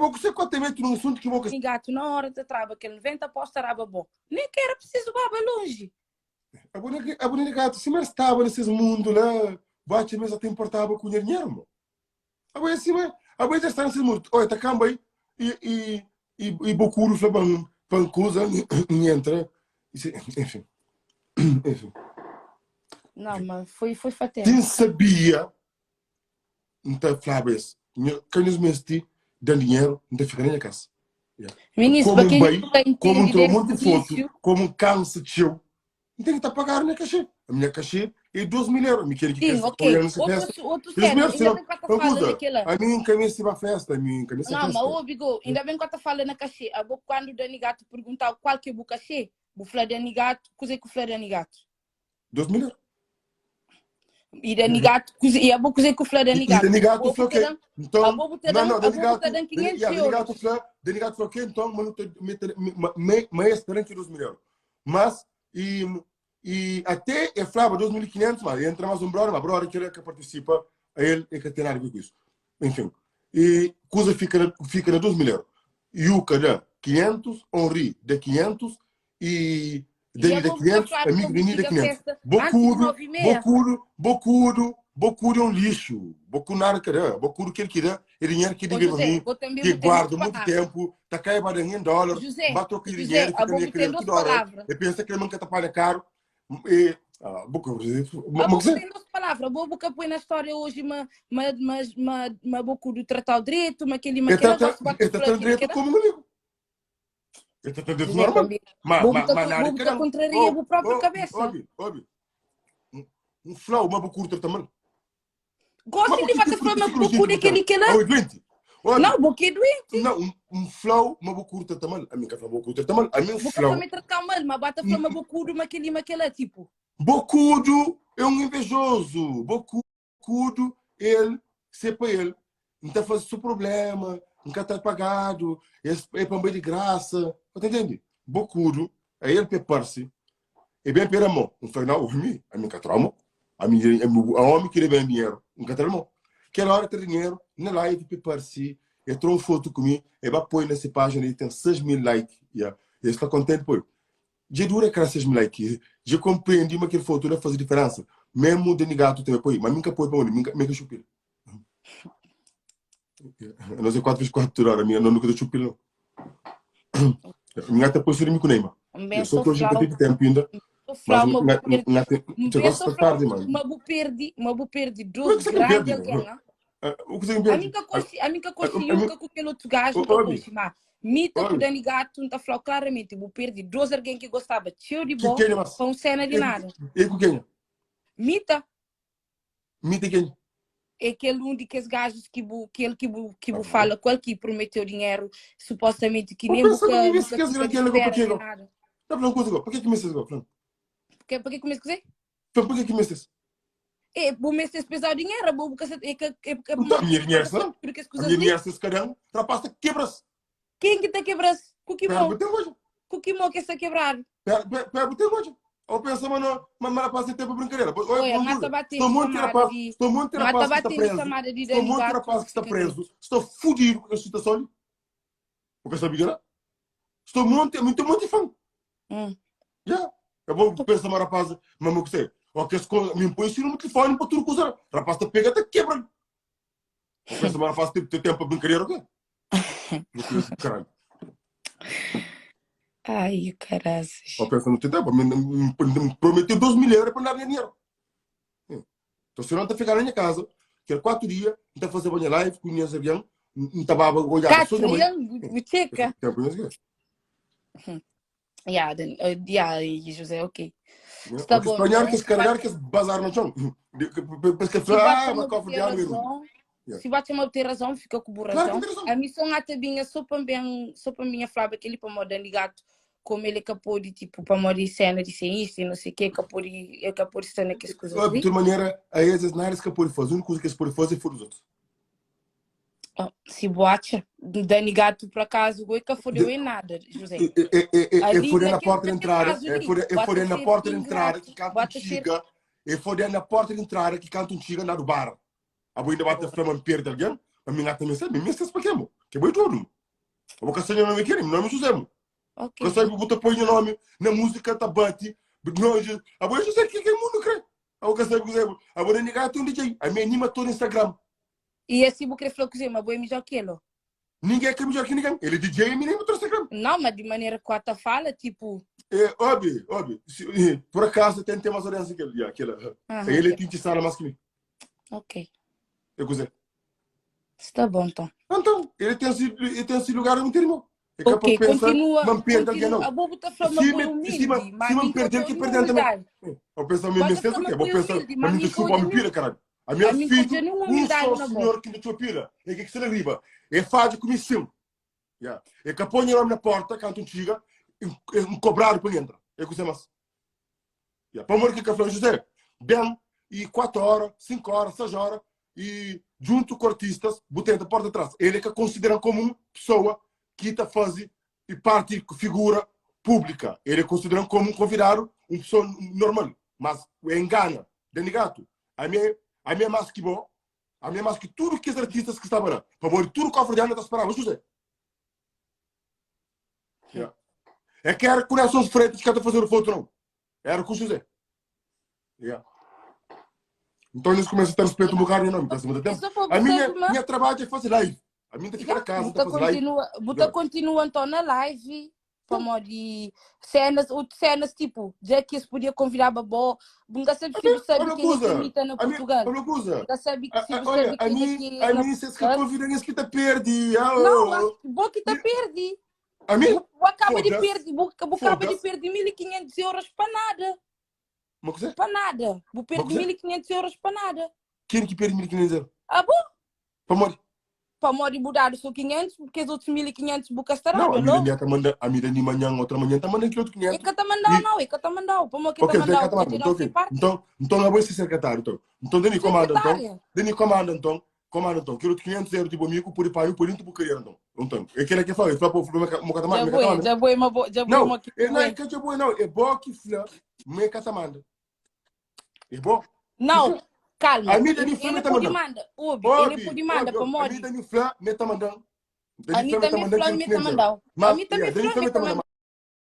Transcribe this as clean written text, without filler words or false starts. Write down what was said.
Abo ku se kota mete num assunto ki bo ka. Gato na hora ta traba kel 90 pós ta raba bo. Nem que era preciso baba longe. Abo na abo na gato sima el staba na ses mundo la, bo atxa ma es ta importaba ku nha dinheru mo? Abo é sima abo é dja sta na ses mundo. Oi ta kamba i i i i bo kuru fla pa pa n kuza n entra enfim enfim. Não, mas foi foi Ti n sabia N ta flaba es, Nho, ka nhos meste da-m dinheru, N ta fika na nha kasa. Yeah. Minis, Komu pa N ken bai, ki ka komu N intende tra un desde monti fotu, inísiu, komu N kansa txeu, N ten ki ta pagadu nha kaxê. Nha kaxê é 2.000 euro. Mi kel ki sim, ka ok. apoia-m nessa Outro, festa. assu- outro Eles cena, mesmo ainda senão, bem que ta uma fala coisa, naquela. a mim nunca me se festa, a mim nunca me se Não, mas festa. ouve, go, ainda bem que ta fala na cachê. Abo, quando Dani Gato perguntar qual que é o cachê, bu fla Dani Gato, coisa que fla Dani Gato. 2.000 euro. E Dani Gato, coisa, e abo coisa que fla Dani E Gato. Dani Gato Abo falou bu que ta dan, então, abo bu ta não, dan, não, Dani abo bu ta Gato, dan Dani, 500 yeah, Dani Gato euros. fala, Dani Gato falou que então, mas não te, me, me, me, mas esse perante 2 mil euros. Mas, e, e até ele falava 2.500, mas entra mais um brother, mas brother que ele que participa, a ele é que tem nada a ver com isso. Enfim, e coisa fica, na- fica na 2 mil euros. Yuka dá 500, Henri dá 500 e E Dani dá abo bu ta 500, flaba amigo pa bu Dani dá txiga 500. festa antis di Bokudo, 9 e meia. Bokudo, Bokudo, Bokudo é um lixo. Bokudo nada que dá. Bokudo que ele que dá é dinheiro que Ô deve para José, mim, bo tanbe que bu ten guardo dos muito palavra. tempo, tá cai ba em dólar, José, ba troca de José, dinheiro, fica abo minha bu ten querendo dos toda hora. palavra. E pensa que ele nunca tá paga caro. E, ah, Bokudo, Abo mas bu você, ten dos palavra. Bo bu ka poi na história hoje ma ma ma ma ma bokudo tratau dreto, ma keli ma ele kela tá, gosi ba ele ta tá fla tão keli direito kela. como um amigo. Ele tá tão direito José, normal. tanbe Mas, bo bu mas, ta mas nada bo bu que ta não. kontraria Oh, bu próprio oh, cabeça. obi, obi. Um, um flow, mas Bokudo trata mal. Gosi Mas di por ba que ta tipo fla de ma psicologia bokudo que é keli tem? kela? Oh, doente. Obi, Não, bo que é doente. não, um, um flow, mas Bokudo trata mal. A mim que fala Bokudo trata mal. A mim um Bu ka fla flow. ma tratau mal, ma ba ta fla ma bokudo ma keli ma kela, tipo. Bokudo é um invejoso. Bokudo, ele, se é para ele, não tá fazendo seu problema, não tá pagado, é para de graça. Tá entende? Bokudo, é ele que parece. É bem pera mão. Não foi não, a mim, a mim que trauma. A mim, a homem que bem dinheiro, não quer mão. Aquela hora ter dinheiro, na live, pe parece, eu trouxe uma foto comigo, e vai pôr nessa página e tem 6 mil likes. Yeah. E está contente, pô. Já dura aquela 6 mil likes. Já compreendi mas aquele foto não faz diferença. Mesmo de gato também põe, mas nunca põe para onde, nunca nunca chupil. Eu não sei 4 vezes 4 horas, a minha não nunca chupil não. A minha até põe sobre mim com Neymar. Bem Eu sou sou que hoje nunca flau, tive tempo ainda, sou mas flau, ma bu nga perdi. nga te Bem gosto sou da flau, tarde, mano. ma bu perdi, ma bu perdi Como é dos que você grande perde, alguém, mano? ah. Ah, O que você A mim perde? ka conxi, a mim ka conxi A mim, Yuka com aquele outro gajo, nunca obi, conxi, mas Mita com obi. Dani Gato, não tá falando claramente, bu perdi dois alguém que gostava cheio de Que bom, quem é mas? com cena de E nada. e com quem? Mita Mita quem? é aquele um de que gajos que bu, aquele que bu, que Ah, bu bom. fala com ele que prometeu dinheiro, supostamente que Eu nem bu penso que ka, me nunca esquece fica de daquele agora espera porque nem nada. Tá falando coisa agora. Por que que me esquece agora? Falando. Porque, porque começa a dizer? Falando, por que que me esquece? É, bu mestre pesar o dinheiro, bu bu é que é é Então, a minha dinheiro tudo está. que as A coisas minha ali. dinheiro se cada rapaz quebra-se. Quem que tá quebra-se? Com que Pera, mão? tem hoje. Com que mão que está quebrado? Pera, pera, tem hoje. Ou pensa, mano, mas mas rapaz tem tempo para brincadeira. Olha, Oi, não mata dura. batendo Estou muito chamada rapaz, de estou muito mata rapaz que está batendo preso. chamada de Estou Dani muito Gato, rapaz que está fica doido. preso. Estou fudido com a situação ali. Porque sabia lá? Estou muito, muito, muito fã. Hum. Já. Eu vou pensar, mas rapaz, mas eu sei. O que me impõe isso no telefone para tudo coisa. Rapaz, te pega, te quebra. Eu penso, mas rapaz, tem tempo para brincadeira ou quê? Caralho. Ai, caraças. Eu penso, não tem tempo. Me, me, me prometeu 2 mil euros para dar dinheiro. Então, se não tá ficando na minha casa, que é 4 dias, não tá fazendo minha live com minhas avião, não tá baba olhar, só Gato, minha mãe. Ian, bucheca. Tempo, não sei o quê. Yeah, then, yeah, e José, ok. Está Porque bom, espanhol então. que se carregar que se bazar no chão. Depois que Se fala, bate ah, uma mas cofre ter de água. razão, Yeah. se bate uma ter razão, fica com boa Claro razão. que tem razão. A missão até binha só para bem, só para minha flava aquele para moda gato, como ele acabou de tipo para moda cena de ser isto e não sei o que, acabou de acabou de estar naquelas coisas De ali. toda maneira, a esses nada que pode fazer. A única coisa que eles podem fazer é foder os outros. Oh, se boacha, Dani Gato por acaso, goi que fodeu em nada, José. É, é, é, é, é Ali foder na naquele, porta de naquele entrada, caso é ali, foder, é bota foder na ser porta de entrada ingrato, que canta um bota ser chiga, é foder na porta de entrada que canta um chiga na do bar. A boa ainda bate a flama perde alguém, mas minha também sabe, minha para quê, mo? Que boi tudo. Abo ka sabe nha nome kiri, nome José. Mo. Ok. Ka sabe bu ta põe nha nome na música ta bate. No, abo é José que que mundo crê. Abo ka sabe José. Abo nem gato um DJ. A minha anima todo Instagram. E assim bu quer falar com mas bo é melhor que ele. ó. Ninguém é que é melhor que ninguém. Ele é DJ e me todo Instagram. Não, mas de maneira que a fala, tipo. É, óbvio, óbvio. Se, eh, por acaso tem tem mais audiência que ele. Yeah, aquela. Aham, Ele ok. tem que sala mais que mim. Ok. É coisa. Está bom, então. Então, ele tem esse, ele tem esse lugar muito irmão. É que Ok, para pensar, continua. não perde alguém Continua. não. A bobo tá falando Se mas me, humilde, se me, mas se me mim perder, que que perder também. humildade. Eu penso a mim Bota mesmo, fala, o quê? Vou mas pensar, humilde, mas mas me mim desculpa, que me pira, caralho. A minha A mim que filho, eu nenhuma um humildade só na boca. senhor que me deixou pira. É que que se arriba. É faz comigo sim. Yeah. É que põe o nome na porta, canto um chega, um cobrado para entra. É que você mas. Yeah. Para amor que que falou, José, bem, e 4 horas, 5 horas, 6 horas, e junto com artistas, botei da porta atrás. Ele é que considera como uma pessoa que está fazendo e parte figura pública. Ele é considera como um convidado, uma pessoa normal. Mas engana, Dani Gato. A minha, a minha é mais que bom, a minha é mais que tudo que os artistas que estavam lá. Para amor, tudo o cofre de Ana está esperando, José. Yeah. É que era com Nelson Freitas que está fazendo foto, não. Era com o José. Yeah. Então eles começam a ter respeito um bocado, não, porque acima do tempo. Isso foi A minha, uma- minha trabalho é fazer live. A minha fica na casa, Buta tá fazer live. continua, buta Yeah. continua então na live. Como de cenas, ou cenas tipo, já que se podia convidar babó, nunca sabe se você sabe Olha, quem é que Cusa, imita na a minha, Portugal. olha, Cusa, Nunca sabe a- se a- você olha, sabe a quem é mim, que a na mim, se que Portugal. convidam, esse que te perde. Ah, Não, oh, acho que bom que tá perdi. A mim? Bu acaba de Foda-se. perder, bu, bu acaba de Foda-se. perder 1500 euros para nada. Uma coisa? Para nada. Bu perde coisa? 1500 euros para nada. Quem que perde 1500 euros? Ah, bom? Para morrer. Para morrer mudar só 500, porque os outros 1500 bu gastará, Não, a não? minha tá manda, a minha de manhã, outra manhã tá mandando aquilo outro É 500. que tá mandando, E- não, é que tá mandando. Para que tá Ok, mandando, tá para mandando. tirar Então, o ok. parte. Então, então eu vou ser secretário, então. Então, Dani comanda, então. Secretária. Dani comanda, então. Comanda, então. Quero 500 euros tipo amigo, por pai, por isso, por querer, então. Então, é que ele que fala, ele fala, pô, mo cata Já manda, vou, já vou, mas vou, já vou, Não, mas que é não é que já vou, não, é bom que fala, me cata manda. É bom. Não, calma. A minha Dani Ele Flá ele me tá pode mandando. manda. Obi, ele pode manda para A morrer. minha Dani Flá me tá mandando. A mim também Flá me tá mandando. A mim também Mas, Flá me tá mandando.